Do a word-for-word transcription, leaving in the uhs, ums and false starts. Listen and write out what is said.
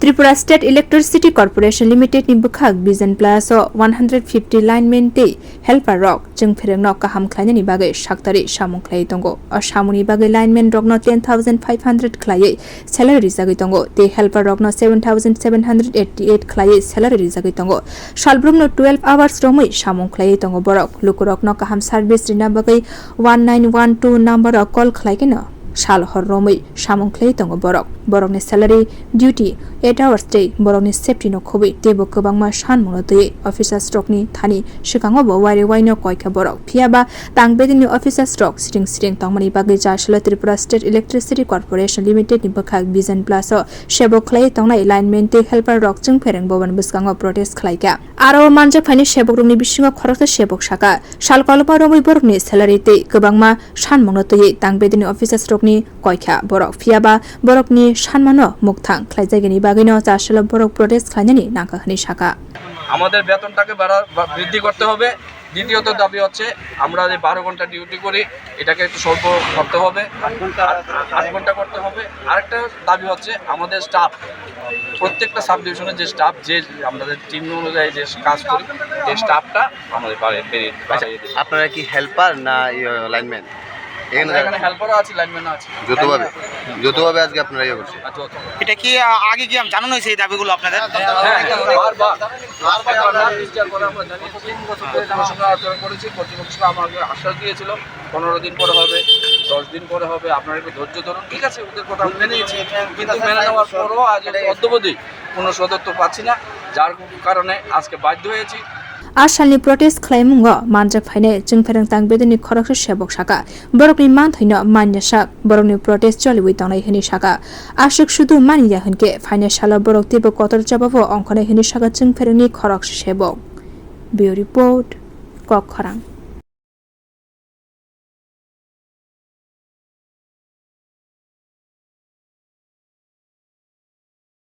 Tripura State Electricity Corporation Limited ni bwkhak Vision Plus o one hundred fifty linemen tei helper rok chwngpherengno kaham khlainani bagwi saktari samung khlaiwi tongo. O samungni bagwi linemen rokno ten thousand five hundred khlaiwi salary rijagwi tongo tei helper rokno seven thousand seven hundred eighty eight khlaiwi salary rijagwi tongo. Salbrumno twelve hours romwi samung khlaiwi tongo borok. Lukurokno kaham service rina bagwi one nine one two number o call khlai kheno sal hor romwi samung khlaiwi tongo borok. Borokni salary, duty, eight hours tei borokni safety no khobwi teibo kwbangma sanmungno twiwi officers rokni thani swkango bo waire waino koikha borok. Phiyaba tang bedini officers rok siring siring tongmani bagwi Jasholo Tripura State Electricity Corporation Limited ni bwkhak Vision Plus o sebok khlaiwi tongnai linemen tei helper rok chwngphereng bobani bwskango protest khlaikha. Aro manjak phaini sebokrokni bisingo khoroksa sebok saka, sal koloma romwi borokni salary tei kwbangma sanmungno twiwi tang bedini officers rokni koikha borok. Phiyaba borokni sanmano mukthang khlaijagini bagwino Jasholo borok protest khlainani nangkha hwnwi saka. আমাদের বেতনটাকে বাড়া-, বা-, বৃদ্ধি করতে হবে। দ্বিতীয়ত দাবি হচ্ছে আমরা যে বারো ঘন্টা ডিউটি করি, এটাকে একটু স্বল্প করতে হবে। আট ঘন্টা, আট, আট ঘন্টা করতে হবে। আরেকটা দাবি হচ্ছে আমাদের স্টাফ, প্রত্যেকটা সাব ডিভিশনের যে স্টাফ, যে আমাদের টিম অনুযায়ী যে কাজ করি, এই স্টাফটা আমাদের বাড়িয়ে, বেরিয়ে, আচ্ছা, বাড়িয়ে দিতে হবে। আপনারা কি হেল্পার না, ইয়ে, লাইনম্যান? এখানে আমরা এখানে হেল্পারও আছি, লাইনম্যানও আছি। যৌথভাবে, যৌথভাবে আজকে আপনারা ইয়ে করছেন? আর যৌথ। এটা কি, আ, আগে কি আম-, জানানো হয়েছে এই দাবিগুলো আপনাদের? হ্যাঁ, হ্যাঁ, বারবার, বারবার আমরা চেষ্টা করে আমরা জানিয়েছি। কর্তৃপক্ষের সঙ্গে আলোচনা করেছি, কর্তৃপক্ষ আমাকে আশ্বাস দিয়েছিল, পনেরো দিন পরে হবে, দশ দিন পরে হবে, আপনারা একটু ধৈর্য ধরুন। ঠিক আছে, ওদের কথা আমি মেনে নিয়েছি, কিন্তু মেনে নেওয়ার পরও আজ অদ্যাবধি কোনো সদুত্তর পাচ্ছি না, যার কারণে আজকে বাধ্য হয়েছি। A salni protest khlaimungo manjak phainai chwngphereng tang bedini khoroksa sebok saka, borokni manthoino manya sak, borokni protest choliwi tongnai hwnwi saka. Aswk sudu manya hwnkhe phainai salo borok teibo kotor jababo ongkhornai hwnwi saka chwngpherengni khoroksa sebok. Bureau Report, Kokkhorang.